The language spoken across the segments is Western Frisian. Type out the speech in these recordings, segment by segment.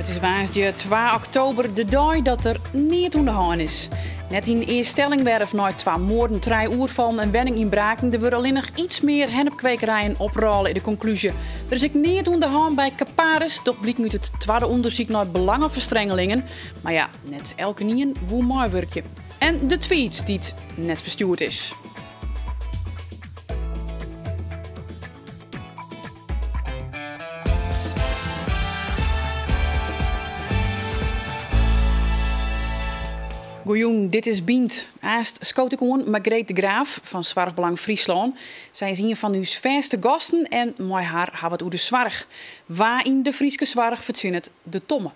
It is woansdei twa oktober, de dei dat der neat oan de hân is. Net yn Eaststellingwerf nei twa moarden, trije oerfallen en wenningynbraken. Der wurde allinnich iets mear hennepkwekerijen oprôle, is de konklúzje. Der is ek neat oan de hân by Caparis, docht bliken út it twadde ûndersyk nei belangeferstrengelingen. Mar ja, net elkenien woe meiwurkje. En de tweet dy't net ferstjoerd is. Goejûn, dit is Bynt. Aanst skoot ik oan Margreet de Graaf fan Soarchbelang Fryslân. Sy is ien fan ús fêste gasten en mei har ha we it oer de soarch. Wa yn de Fryske soarch fertsjinnet de tomme?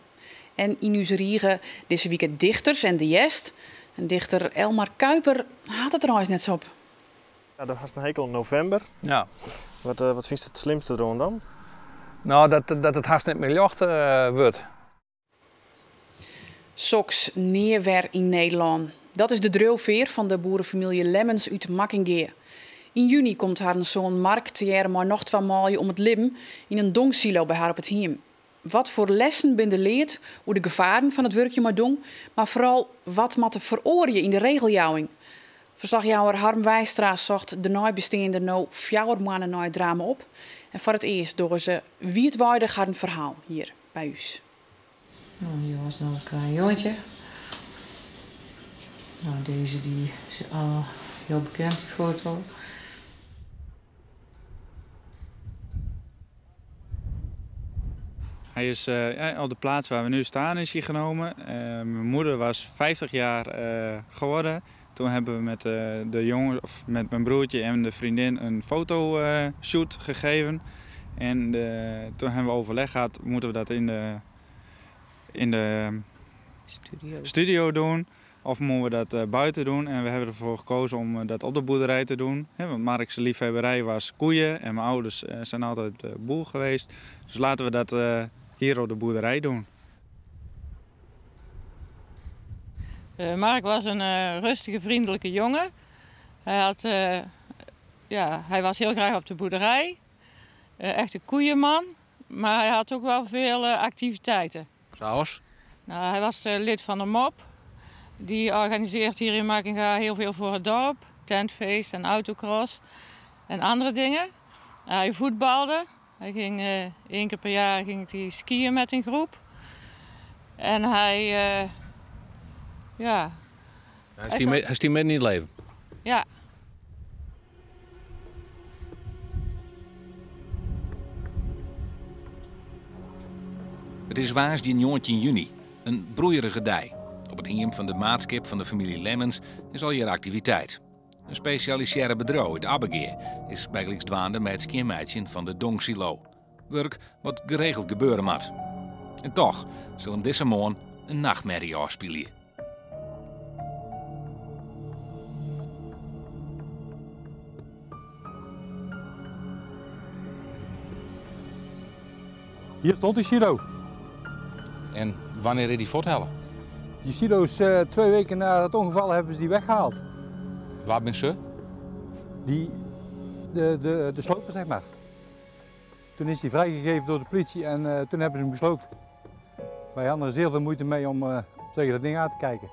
En yn ús rige dizze wike dichters en de hjerst. En dichter Elmar Kuiper hat it der eins net sa op. Ja, do hast in hekel oan novimber. Ja. Wat, eh, wat fynst it slimste deroan dan? No, dat, dat it hast net mear ljocht eh, wurdt. Soks nea wer yn Nederlân. Dat is de driuwfear fan de boerefamylje Lemmens út Makkingea. Yn juny komt harren soan Mark tegearre mei noch twa manlju om it libben yn in dongsilo by har op it hiem. Wat foar lessen binne der leard oer de gefaren fan it wurkjen mei dong, mar foaral wat moat der feroarje yn de regeljouwing? Ferslachjouwer Harm Weistra socht de neibesteanden no fjouwer moanne nei it drama op. En foar it earst dogge se wiidweidich harren ferhaal hjir by ús. No, hjir was noch in klein jongetje. No, dizze dy is al hiel bekend, dy foto. Hij is eh, op de plaats waar we nu staan is hij genomen. Eh, mijn moeder was 50 jaar eh, geworden. Toen hebben we met de jongen, of met mijn broertje en de vriendin een fotoshoot gegeven. En toen hebben we overleg gehad, moeten we dat in de, in de studio. studio doen? Of moeten we dat eh, buiten doen? En we hebben ervoor gekozen om eh, dat op de boerderij te doen. Want Mark's liefhebberij was koeien en mijn ouders eh, zijn altijd boer geweest. Dus laten we dat hier op de boerderij doen. Mark was een rustige, vriendelijke jongen. Hij, had, ja, hij was heel graag op de boerderij. Echt een koeienman. Maar hij had ook wel veel activiteiten. Zoals? Nou, hij was lid van de MOP. Die organiseert hier in Makkinga heel veel voor het dorp. Tentfeest en autocross en andere dingen. Hij voetbalde. Hij ging één keer per jaar ging hij skiën met een groep. En hij, ja. Hij is die midden in het leven? Ja. It is woansdei 19 juny, in broeierige dei. Op it hiem fan de maatskip fan de famylje Lemmens is allegear aktiviteit. In spesjalisearre bedriuw út Abbegea is bygelyks dwaande mei it skjinmeitsjen fan de dongsilo. Wurk wat geregeld gebeure moat. En toch sil him dizze moarn in nachtmerrie ôfspylje. Hier stond die silo. En wannear is dy fuorthelle? Die silo's uh, twee weken na het ongeval hebben ze die weggehaald. Wa binne se? Die, de, de, de sloper, zeg maar. Toen is die vrijgegeven door de politie en uh, toen hebben ze hem gesloopt. Wij hadden er zeer veel moeite mee om uh, tegen dat ding aan te kijken.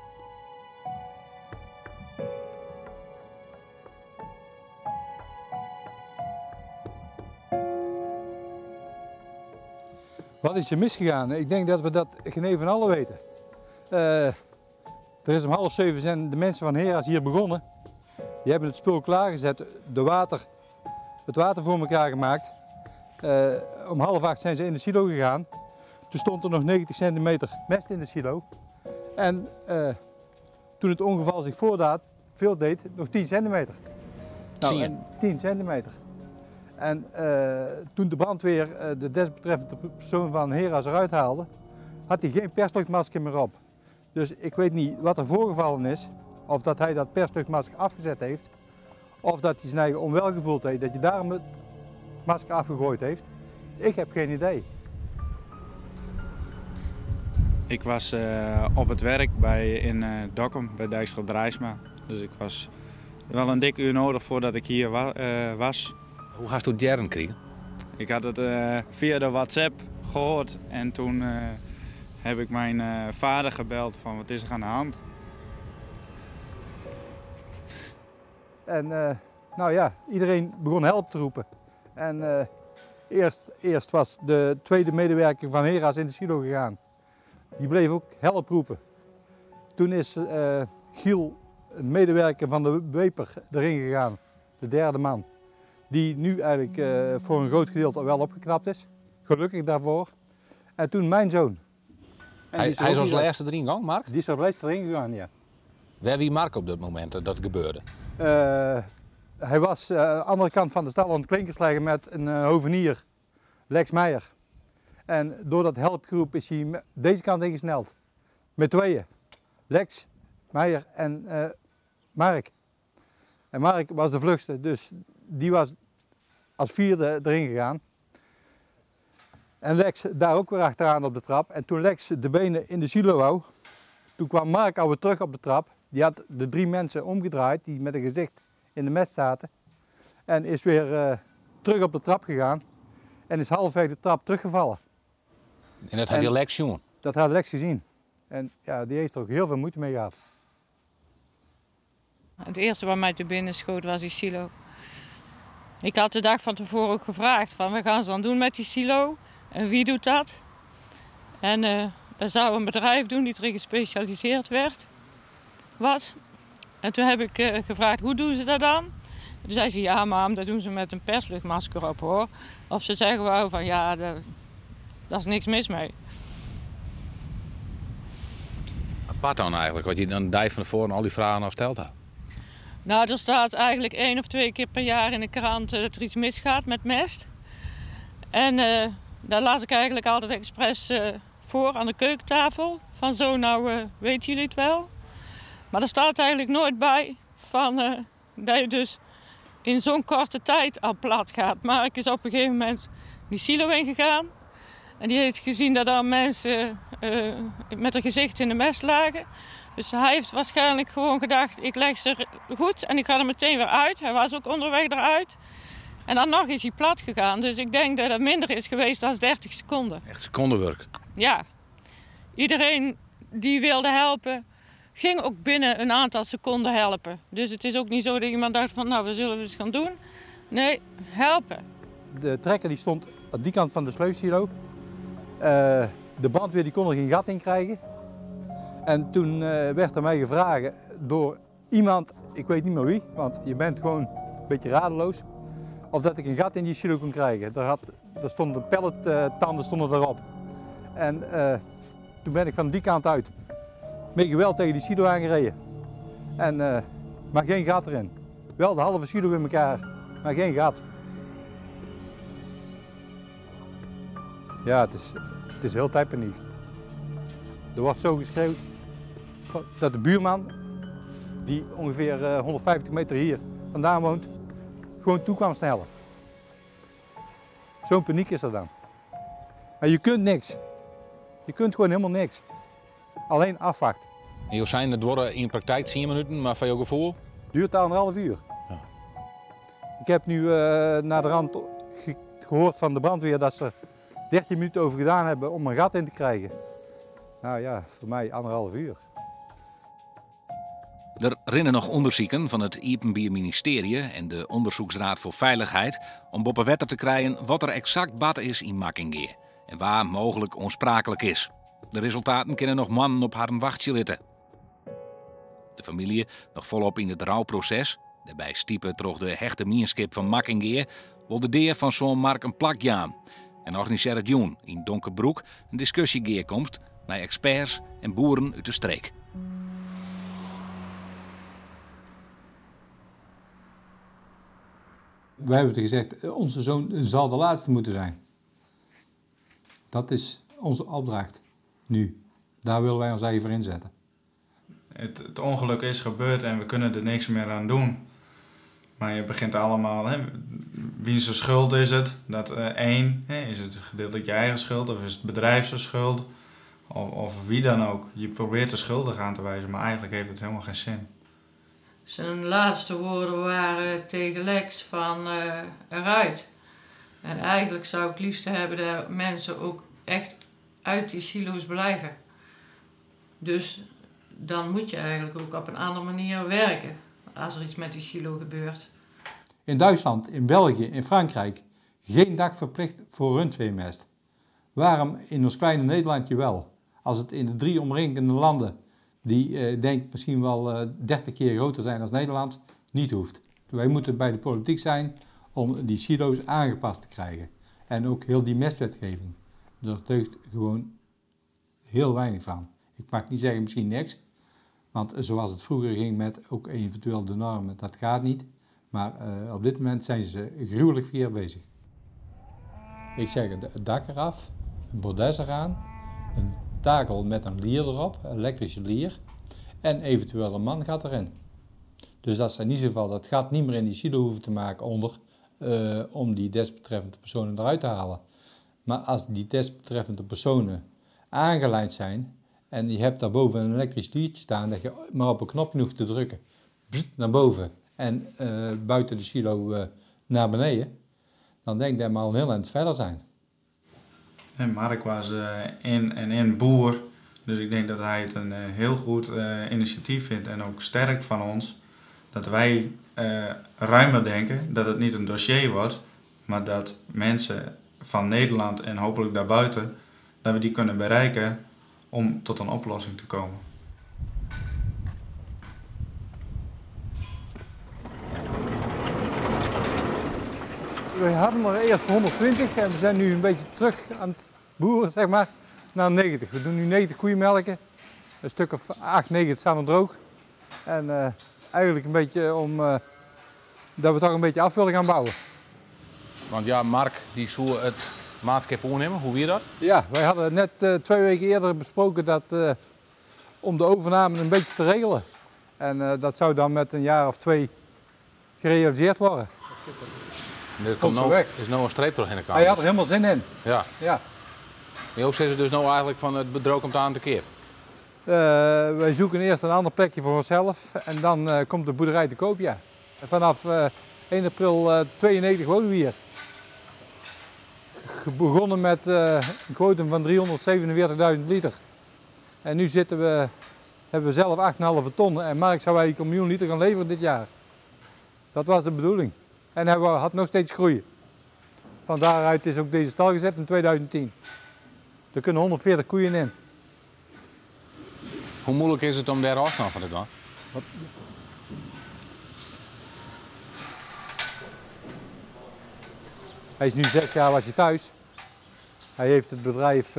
Wat is er misgegaan? Ik denk dat we dat geen een van allen weten. Uh, er is om 6:30 zijn de mensen van Heras hier begonnen. Die hebben het spul klaargezet, de water, het water voor elkaar gemaakt. Uh, om 7:30 zijn ze in de silo gegaan. Toen stond er nog 90 centimeter mest in de silo. En uh, toen het ongeval zich voordeed, veel deed, nog 10 centimeter. Nou, en 10 centimeter. En uh, toen de brandweer de desbetreffende persoon van Heras eruit haalde, had hij geen persluchtmasker meer op. Dus ik weet niet wat er voorgevallen is, of dat hij dat persluchtmasker afgezet heeft, of dat hij zijn eigen onwel gevoeld heeft, dat hij daarom het masker afgegooid heeft. Ik heb geen idee. Ik was uh, op het werk bij, in uh, Dokkum bij Dijkstra Draisma. Dus ik was wel een dik uur nodig voordat ik hier wa uh, was. Hoe hast do it hearren krigen? Ik had het via de WhatsApp gehoord en toen Heb ik mijn vader gebeld van wat is er aan de hand. En nou ja, iedereen begon help te roepen. En eerst was de tweede medewerker van Heras in de silo gegaan. Die bleef ook help roepen. Toen is Giel, een medewerker van de Weper, erin gegaan. De derde man. Die nu eigenlijk voor een groot gedeelte wel opgeknapt is. Gelukkig daarvoor. En toen mijn zoon. En hij is als laatste erin gegaan, Mark? Die is als laatste erin gegaan, ja. Waar wie Mark op dat moment dat gebeurde? Hij was aan de andere kant van de stal aan het klinkers leggen met een hovenier, Lex Meijer. En door dat helpgroep is hij deze kant ingesneld. Met tweeën. Lex, Meijer en Mark. En Mark was de vlugste, dus die was als vierde erin gegaan. En Lex daar ook weer achteraan op de trap. En toen Lex de benen in de silo wou, toen kwam Mark alweer terug op de trap. Die had de drie mensen omgedraaid die met een gezicht in de mest zaten. En is weer terug op de trap gegaan. En is halfweg de trap teruggevallen. En dat had je Lex gezien? Dat had Lex gezien. En ja, die heeft er ook heel veel moeite mee gehad. Het eerste wat mij te binnen schoot was die silo. Ik had de dag van tevoren ook gevraagd van wat gaan ze dan doen met die silo? En wie doet dat? En dat zou een bedrijf doen die erin gespecialiseerd werd. Was. En toen heb ik gevraagd, hoe doen ze dat dan? Toen zei ze, ja mam, dat doen ze met een persluchtmasker op hoor. Of ze zeggen wel van ja, daar is niks mis mee. Apart dan eigenlijk, wat je dan de van tevoren al die vragen al stelt had. Nou, er staat eigenlijk 1 of 2 keer per jaar in de krant dat er iets misgaat met mest. En daar las ik eigenlijk altijd expres voor aan de keukentafel. Van zo, nou weten jullie het wel. Maar er staat eigenlijk nooit bij van, dat je dus in zo'n korte tijd al plat gaat. Mark is op een gegeven moment die silo ingegaan. En die heeft gezien dat er mensen met hun gezicht in de mest lagen. Dus hij heeft waarschijnlijk gewoon gedacht, ik leg ze goed en ik ga er meteen weer uit. Hij was ook onderweg eruit. En dan nog is hij plat gegaan. Dus ik denk dat het minder is geweest dan 30 seconden. Echt secondenwerk? Ja. Iedereen die wilde helpen, ging ook binnen een aantal seconden helpen. Dus het is ook niet zo dat iemand dacht van, nou, we zullen het eens gaan doen. Nee, helpen. De trekker die stond aan die kant van de sleufsilo. De brandweer die kon er geen gat in krijgen. En toen werd er mij gevraagd door iemand, ik weet niet meer wie, want je bent gewoon een beetje radeloos, of dat ik een gat in die silo kon krijgen. Daar stonden pallettanden stonden erop. En toen ben ik van die kant uit met geweld tegen die silo aangereden. En, maar geen gat erin. Wel de halve silo in elkaar, maar geen gat. Ja, het is heel tijd paniek. Er wordt zo geschreeuwd dat de buurman, die ongeveer 150 meter hier vandaan woont, gewoon toe kwam snellen. Zo'n paniek is er dan. Maar je kunt niks. Je kunt gewoon helemaal niks. Alleen afwachten. En je zijn het worden in praktijk 10 minuten, maar van jouw gevoel? Duurt 1,5 uur. Ja. Ik heb nu naar de rand gehoord van de brandweer dat ze 13 minuten over gedaan hebben om een gat in te krijgen. Nou ja, voor mij 1,5 uur. Er rinnen nog onderzoeken van het Iepenbier Ministerie en de Onderzoeksraad voor Veiligheid om boppe wetter te krijgen wat er exact bad is in Makkingea en waar mogelijk onsprakelijk is. De resultaten kunnen nog mannen op haar wachtje zitten. De familie nog volop in het rouwproces, daarbij stiepen troch de hechte mienskip van Makkingea, wil de deer van zo'n Mark een plak jaan en organiseert Joen in Donkerbroek een discussiegeerkomst met experts en boeren uit de streek. Wij hebben gezegd, onze zoon zal de laatste moeten zijn. Dat is onze opdracht nu. Daar willen wij ons eigen voor inzetten. Het ongeluk is gebeurd en we kunnen er niks meer aan doen. Maar je begint allemaal, hè, wie zijn schuld is het? Dat één, hè, is het gedeeltelijk je eigen schuld of is het bedrijf zijn schuld? Of wie dan ook. Je probeert de schuldig aan te wijzen, maar eigenlijk heeft het helemaal geen zin. Zijn laatste woorden waren tegen Lex van eruit. En eigenlijk zou ik het liefst hebben dat mensen ook echt uit die silo's blijven. Dus dan moet je eigenlijk ook op een andere manier werken als er iets met die silo gebeurt. In Duitsland, in België, in Frankrijk geen dak verplicht voor rundveemest. Waarom in ons kleine Nederlandje wel? Als het in de drie omringende landen, die denk misschien wel 30 keer groter zijn dan Nederland, niet hoeft. Wij moeten bij de politiek zijn om die silo's aangepast te krijgen. En ook heel die mestwetgeving. Daar deugt gewoon heel weinig van. Ik mag niet zeggen misschien niks, want zoals het vroeger ging met ook eventueel de normen, dat gaat niet. Maar op dit moment zijn ze gruwelijk verkeerd bezig. Ik zeg het dak eraf, een bordes eraan, een takel met een lier erop, een elektrische lier, en eventueel een mangat erin. Dus dat ze in ieder geval dat gat niet meer in die silo hoeven te maken onder, om die desbetreffende personen eruit te halen. Maar als die desbetreffende personen aangelijnd zijn en je hebt daarboven een elektrisch liertje staan, dat je maar op een knopje hoeft te drukken, bzzt, naar boven en buiten de silo naar beneden, dan denk ik dat we al een heel eind verder zijn. En Mark was in en in boer, dus ik denk dat hij het een heel goed initiatief vindt en ook sterk van ons, dat wij ruimer denken, dat het niet een dossier wordt, maar dat mensen van Nederland en hopelijk daarbuiten, dat we die kunnen bereiken om tot een oplossing te komen. We hadden er eerst 120 en we zijn nu een beetje terug aan het boeren, naar 90. We doen nu 90 koeien melken, een stuk of 8, 9, het staat nog droog. En eigenlijk een beetje om dat we toch een beetje af willen gaan bouwen. Want Mark die zou het maatschap overnemen, hoe wie dat? Ja, wij hadden net 2 weken eerder besproken dat om de overname een beetje te regelen. En dat zou dan met een jaar of 2 gerealiseerd worden. En er Komt zo weg. is nou een streep doorheen de kamer. Hij had er helemaal zin in. Ja. Maar hoe zit het dus nou eigenlijk van het bedroog komt aan te keer? Wij zoeken eerst een ander plekje voor onszelf en dan komt de boerderij te koop, ja. En vanaf 1 april 92 wonen we hier. Begonnen met een quotum van 347.000 liter. En nu hebben we zelf 8,5 ton en Mark zou eigenlijk 1 miljoen liter gaan leveren dit jaar. Dat was de bedoeling. En hij had nog steeds groeien. Van daaruit is ook deze stal gezet in 2010. Er kunnen 140 koeien in. Hoe moeilijk is het om daar afstand van te doen? Wat? Hij is nu 6 jaar was hij thuis. Hij heeft het bedrijf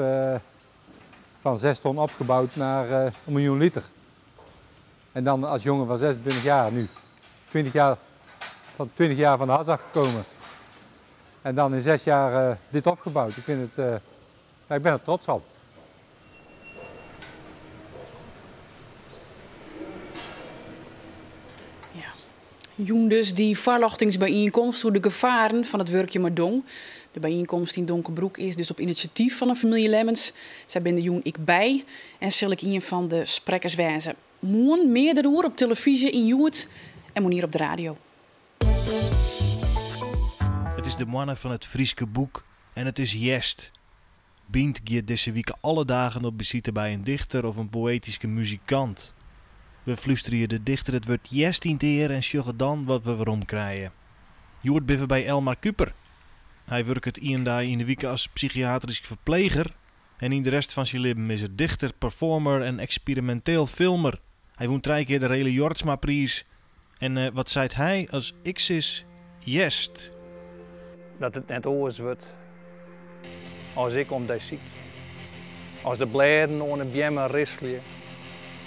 van 6 ton opgebouwd naar 1 miljoen liter. En dan als jongen van 26 jaar nu. 20 jaar, van 20 jaar van de has afgekomen. En dan in 6 jaar dit opgebouwd. Ik ben er trots op. Ja. Joen dus die voorlichtingsbijeenkomst over de gevaren van het werkje Mardong. De bijeenkomst in Donkerbroek is dus op initiatief van de familie Lemmens. Zij ben de Joen ik bij en zal ik een van de sprekers wijzen. Moen meerdere uur op televisie in Joet en moen hier op de radio. Het is de mannen van het Frieske boek en het is jest. Bient giet deze week alle dagen op visite bij een dichter of een poëtische muzikant. We fluisteren de dichter het woord jest in de eer en sjoggen dan wat we waarom krijgen. Joert biffen bij Elmar Kuper. Hij werkt het ien dag in de week als psychiatrisch verpleger en in de rest van zijn leven is het dichter, performer en experimenteel filmer. Hij won 3 keer de Rely Jorritsma-prijs. En wat zei hij als ik is jest? Dat het net oors wordt als ik om die ziek. Als de bladen onder de bjemmen risselen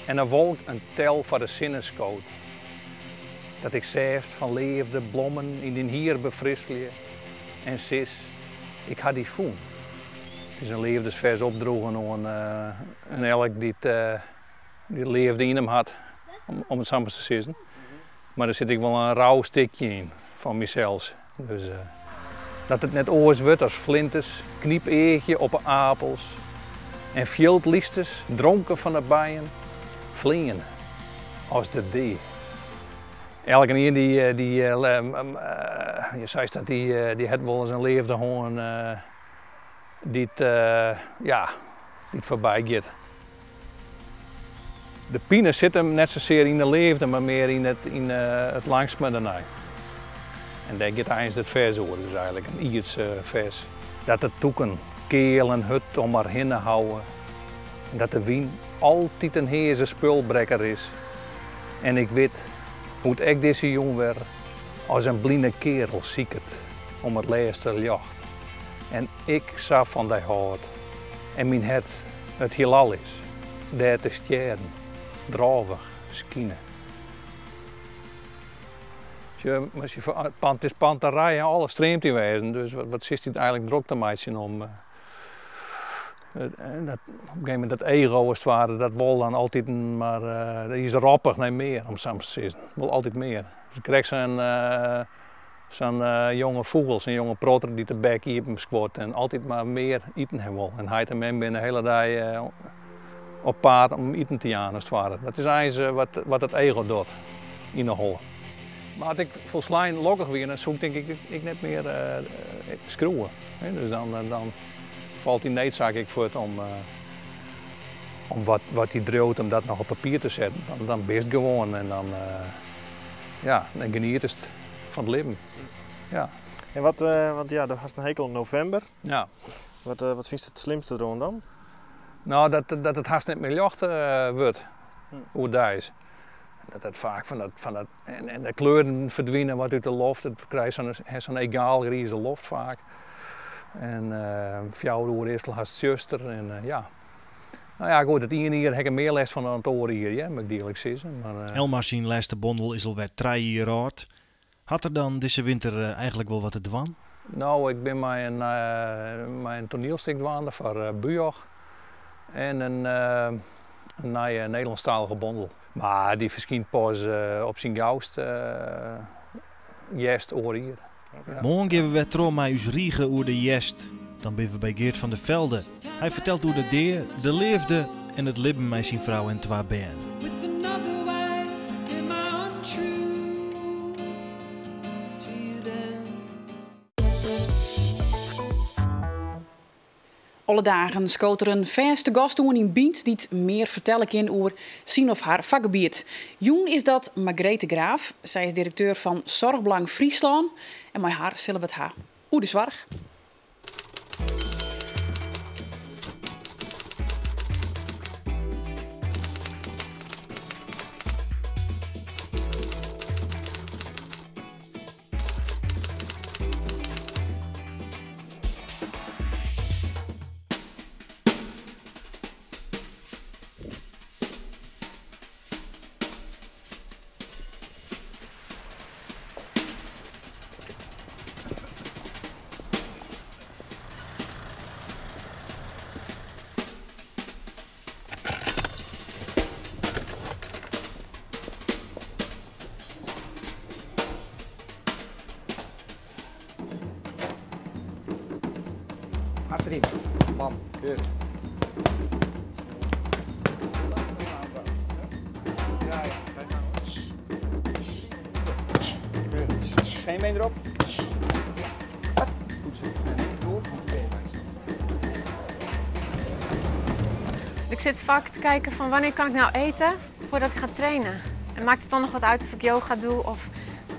en een wolk een tel van de zinnen schoot. Dat ik zelf van leefde blommen in den hier befrisselen en sis, ik had die voen. Het is een liefdesvers opdroegen aan een elk die het leefde in hem had, om het samen te zeggen. Maar daar zit ik wel een rauw stukje in van mezelf. Dus dat het net oors wordt als flinters, kniepeertje op de apels en fieldliesters, dronken van de bijen, vliegen als de dee. Elke een die die je zei dat die het wel eens een leefde hoorn die het ja, dy't foarby giet. De pine sit him net sasear yn de leafde, mar mear yn it, yn it langstme dernei. En dêr giet eins it fers oer, dus eigenlik in ierds fers. Dat de tûken keal en hurd om har hinne houwe en dat de wyn altyd in heaze spulbrekker is. En ik wit hoe't ek dizze jûn wer as in bline kearel siket om it lêste ljocht. En ik sa fan dy hâld en myn hert it hielal is, dêr't de stjerren drôvich skine. Sjoch, it is panterij en alles streamt yn wêzen, dus wat sitst dy eigenlik drok te meitsjen om dat, op in gegeven momint dat ego as it ware, dat wol dan altyd mar, dy is roppich nei mear, om sa mar te sizzen. Wol altyd mear. It is krekt sa'n sa'n jonge fûgel, sa'n jonge protter dy't de bek iepen skuort en altyd mar mear iten ha wol. En heit en mem binne de hiele dei op paad om iten te jaan as it ware. Dat is eins wat, wat it ego docht yn de holle. Mar as ik folslein lokkich wie, dan soe ik tink ik ek net mear skriuwe. Dus dan, dan falt dy needsaak ek fuort om, om wat, wat dy driuwt om dat noch op papier te setten. Dan, dan bist gewoan en dan, ja, dan genietest fan it libben. Ja. En wat, want ja, do hast in hekel oan novimber. Ja. Wat, wat fynst it slimste deroan dan? No, dat, dat it hast net mear ljocht wurdt oerdeis. Dat it faak fan dat, fan dat, en, en de kleuren ferdwine wat út de loft. It krijt sa'n sa'n egaal grize loft faak. En 4 oere is it hast tsjuster en ja. No ja, goed, it iene jier ha ik der mear lêst fan dan it oare jier, hear, moat ik earlik sizze. Mar, Elmar syn lêste bondel is alwer 3 jier âld. Hat er dan dizze winter eigenlik wol wat te dwaan? No, ik bin mei in, mei in toanielstik dwaande foar Bujoch en in, in nije Nederlânsktalige bondel. Mar dy ferskynt pas op syn gaust hjerst oar jier. Ja. Moarn gean we wer troch mei ús rige oer de hjerst. Dan binne we by Geert van der Velde. Hy fertelt oer de dea, de leafde en it libben mei syn frou en twa bern. Alle dagen skoot der in fêste gast oan yn Bynt dy't mear fertelle kin oer syn of har fakgebiet. Jûn is dat Margreet de Graaf. Sy is direkteur fan Zorgbelang Fryslân en mei har sille we it ha oer de soarch. Achterin. Bam. Keurig. Keurig. Scheenbeen erop. Goed zo. En even door. Ik zit vaak te kijken van wanneer kan ik nou eten voordat ik ga trainen. En maakt het dan nog wat uit of ik yoga doe of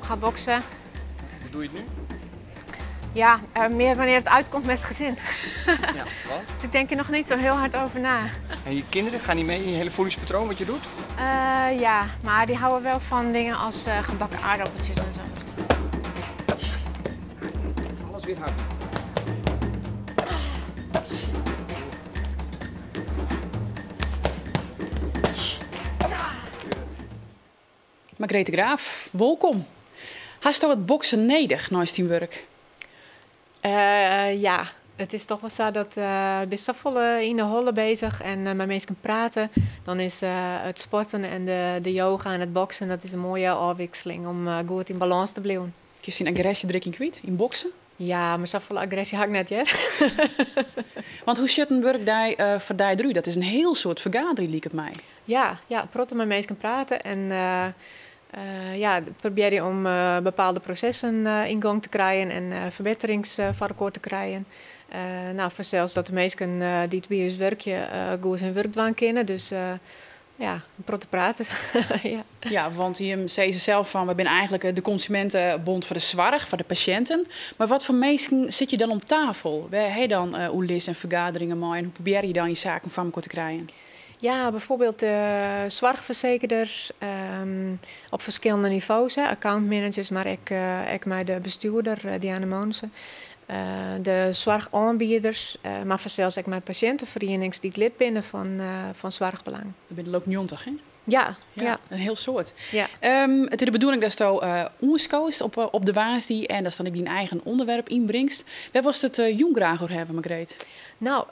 ga boksen? Hoe doe je het nu? Ja, meer wanneer het uitkomt met het gezin. Ja, want? Dus ik denk er nog niet zo heel hard over na. En je kinderen, gaan die mee in je hele voedingspatroon wat je doet? Ja, maar die houden wel van dingen als gebakken aardappeltjes en zo. Alles weer hard. Margreet de Graaf, wolkom. Hasto it boksen nedich neist dyn wurk? Ja, it is toch wol sa dat bist safolle yn de holle beuzich en mei minsken prate. Dan is it sporten en de yoga en it boksen, dat is in moaie ôfwikseling om goed yn balâns te bliuwen. Kinst dyn agresje der ek yn kwyt, yn boksen? Ja, mar safolle agresje ha ik net, hear. Want hoe sjocht in wurkdei foar dy derút? Dat is in hiel soad fergaderjen, liket my. Ja, ja, protte mei minsken prate en ja, probearje om bepaalde prosessen yn gong te krijen en ferbetterings foar elkoar te krijen. No, fansels dat de minsken dy't by ús wurkje goed hun wurk dwaan kinne. Dus ja, in protte praten. Ja. Ja, want jim sizze sels fan wy binne eigentlik de konsumintenbond foar de soarch, foar de pasjinten. Mar wat foar minsken sit je dan om tafel? Wêr ha je dan oerlis en fergaderingen mei en hoe probearje je dan je saken foar mekoar te krijen? Ja, bijvoorbeeld de soarchfersekerders op ferskillende nivo's, hè, accountmanagers, mar ek, ek mei de bestjoerder Diana Monissen. De soarchoanbieders, mar fansels ek mei pasjinteferienings dy't lid binne fan Soarchbelang. Der binne der 90, hè? Ja, ja. In hiel soad. Ja. It is de bedoeling datsto oanskowst op de woansdei en datst dan ek dyn eigen ûnderwerp ynbringst. Wêr wolst it jûn graach oer hawwe, Margreet? No,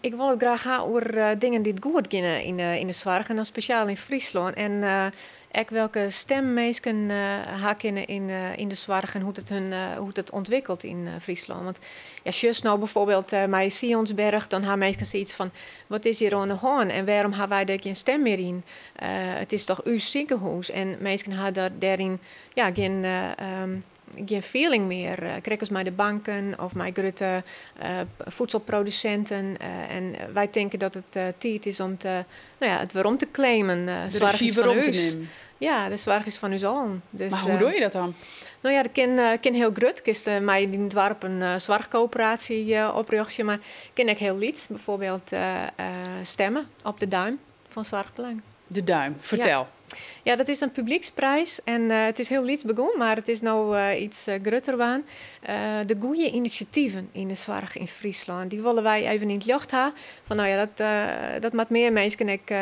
ik wol it graach ha oer dingen dy't goed geane yn de soarch en dan spesjaal yn Fryslân. En ek welke stim minsken ha kinne yn de soarch en hoe't it hun, hoe't it ûntwikkelt yn Fryslân. Want ja, sjochst no bijvoorbeeld mei Sionsberg, dan ha minsken sayts fan wat is hjir oan de hân en wêrom ha wy dêr gjin stim mear yn? It is toch ús sikehûs en minsken ha dêryn ja, gjin feeling mear. Krekt as mei de banken of mei grutte voedselprodusinten. En wy tinke dat it tiid is om te, no ja, it werom te claimen. De Soarch regie is fan werom te ús. nimmen. Ja, de soarch is fan ús allen. Dus, Mar hoe doe je dat dan? No ja, dat kin hiel grut. Kinst mei dyn doarp in soarchkoöperaasje oprjochtsje, mar kin ek hiel lyts. Bijvoorbeeld stemme op de Duim fan Soarchbelang. De Duim, fertel. Ja. Ja, dat is in publyksprijs en it is hiel lyts begûn, mar it is no iets grutter waard. De goede inisjativen yn de soarch yn Fryslân, dy wolle wy even yn it ljocht ha. Fan no ja, dat moat mear minsken ek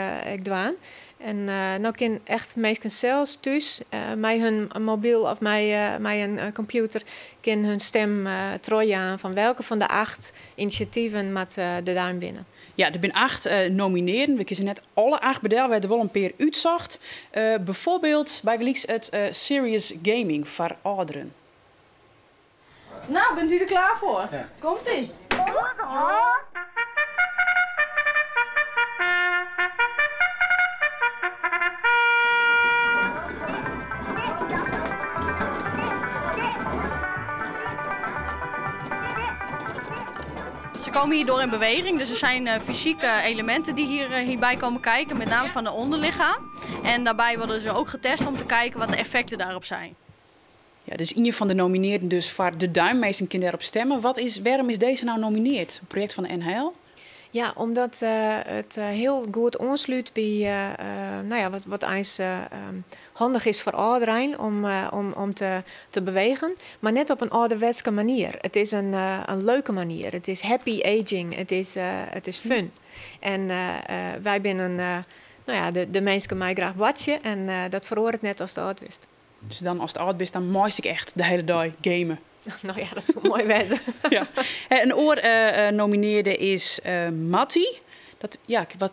dwaan. En no kin echt minsken sels thús mei hun mobyl of mei in kompjûter kin hun stim trochjaan fan welke fan de 8 inisjativen moat de Duim winne. Ja, der binne 8 nominearden. We kinne se net alle 8 bedel, we hawwe der wol in pear útsocht. Bijvoorbeeld bygelyks it Serious Gaming foar âlderen. Nou, bent u er klaar voor? Ja. Komt-ie. Ze komen hierdoor in beweging, dus er zijn fysieke elementen die hierbij komen kijken, met name van de onderlichaam. En daarbij worden ze ook getest om te kijken wat de effecten daarop zijn. Ja, dus een van de nomineerden dus voor de Duim, meesten kunnen daarop stemmen. Waarom is deze nou nomineerd? Een project van de NHL? Ja, omdat het heel goed aansluit bij wat eens handig is voor ouderen om te bewegen, maar net op een ouderwetse manier. Het is een leuke manier. Het is happy aging. Het is fun. En wij zijn de mensen mij graag watchen en dat verhoor het net als de oud wist. Dus dan als het oud is, dan moest ik echt de hele dag gamen. Nou ja, dat zou mooi wezen. Ja. Een oor nomineerde is Mattie.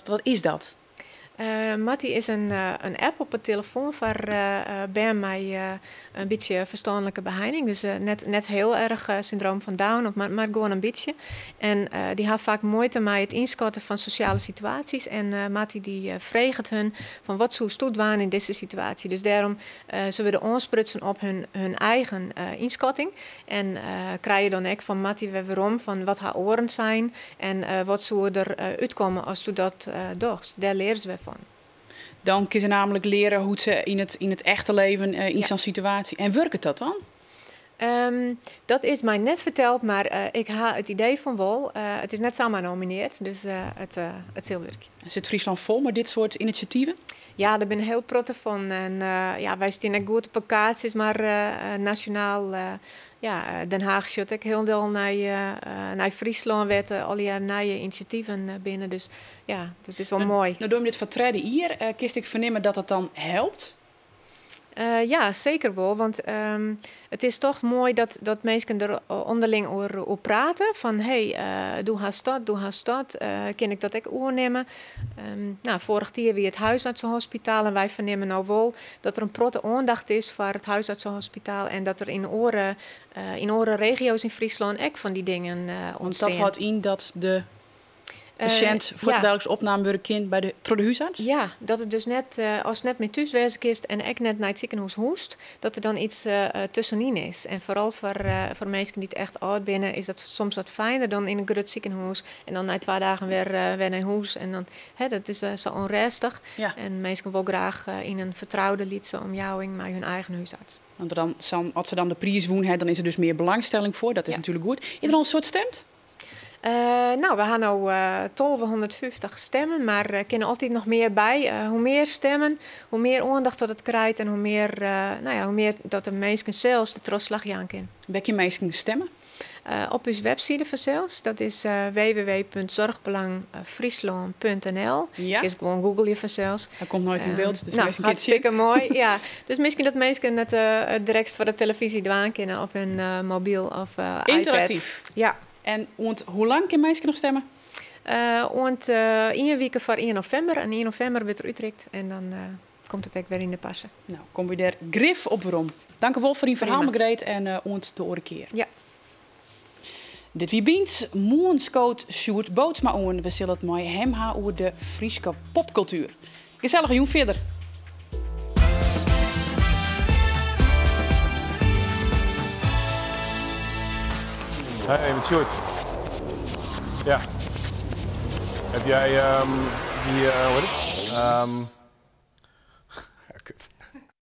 Wat is dat? Mattie is een app op de telefoon voor ben met een beetje verstandelijke behinding. Dus net heel erg syndroom van Down, of maar gewoon een beetje. En die hebben vaak moeite met het inschatten van sociale situaties. En Mattie die vreegt hun van wat zou stoet waan in deze situatie. Dus daarom ze willen aansprutsen op hun eigen inschatting. En krijg je dan ook van Mattie weer waarom van wat haar oren zijn en wat zou er uitkomen als u dat doet. Daar leren ze weer van. Dan kunnen ze namelijk leren hoe ze in het echte leven in zo'n situatie. En werkt dat dan? Dat is mij net verteld, maar ik ha het idee van wel. Het is net samen genomineerd, dus het zal werken. Zit Friesland vol met dit soort initiatieven? Ja, daar ben ik heel trots van. En wij staan ook goed op locaties, maar nationaal. Den Haag zit ik heel veel naar Friesland, werd al die nieuwe initiatieven binnen. Dus dat is wel mooi. Nou, door dit vertreden hier, kist ik vernemen dat dat dan helpt? Ja, zeker wel. Want het is toch mooi dat mensen er onderling over praten. Van, hey, doe haar dat, doe haar dat. Kan ik dat ook oornemen? Vorig jaar wie het huisartsenhospitaal. En wij vernemen nou wel dat er een protte aandacht is voor het huisartsenhospitaal. En dat er in oren regio's in Friesland ook van die dingen Want dat ontstaan. houdt in dat de Pasjint fuortendaliks opnaam wurde kin by de, troch de húsarts? Ja, dat it dus net, ast net mear thús wêze kinst en ek net nei it sikehûs hoechst, dat der dan iets tuskenyn is. En foaral foar, foar minsken dy't echt âld binne, is dat soms wat fijner dan yn in grut sikehûs en dan nei twa dagen wer, wer nei hûs. En dan, hè, dat is sa ûnrêstich. En minsken wol graach yn in fertroude lytse omjouwing mei hun eigen húsarts. Want dan, as se dan de priis wûn ha, dan is der dus mear belangstelling foar. Dat is natuerlik goed. Is der al in soad stimd? No, we ha no 1250 stimmen, mar der kinne altyd noch mear by. Hoe mear stimmen, hoe mear oandacht dat it krijt en hoe mear, no ja, hoe mear dat de minsken sels de trochslach jaan kin. Wêr kinne minsken stimme? Op ús webside fansels, dat is www.zorgbelangfryslân.nl. Kinst gewoan googleje fansels. Dat komt noait yn byld, dus no, minsken kinne hartstikke moai. Ja. Dus miskien dat minsken it direkt foar de telefyzje dwaan kinne op hun mobyl of iPad. Ynteraktyf. Ja. En oant hoe lang kinne minsken noch stimme? Oant ien wike foar ien novimber. En ien novimber wurdt der útrikt en dan komt it ek wer yn de parse. No, komme wy dêr grif op werom. Dankewol foar dyn ferhaal, Prima. Margreet, en oant de oare kear. Ja. Dit wie Bynt. Moarn skoot Sjoerd Bootsma oan. We sille it mei him ha oer de Fryske popkultuer. Gesellige jûn fierder. Hey, met Sjoerd. Ja. Heb jij die, hoe heet het?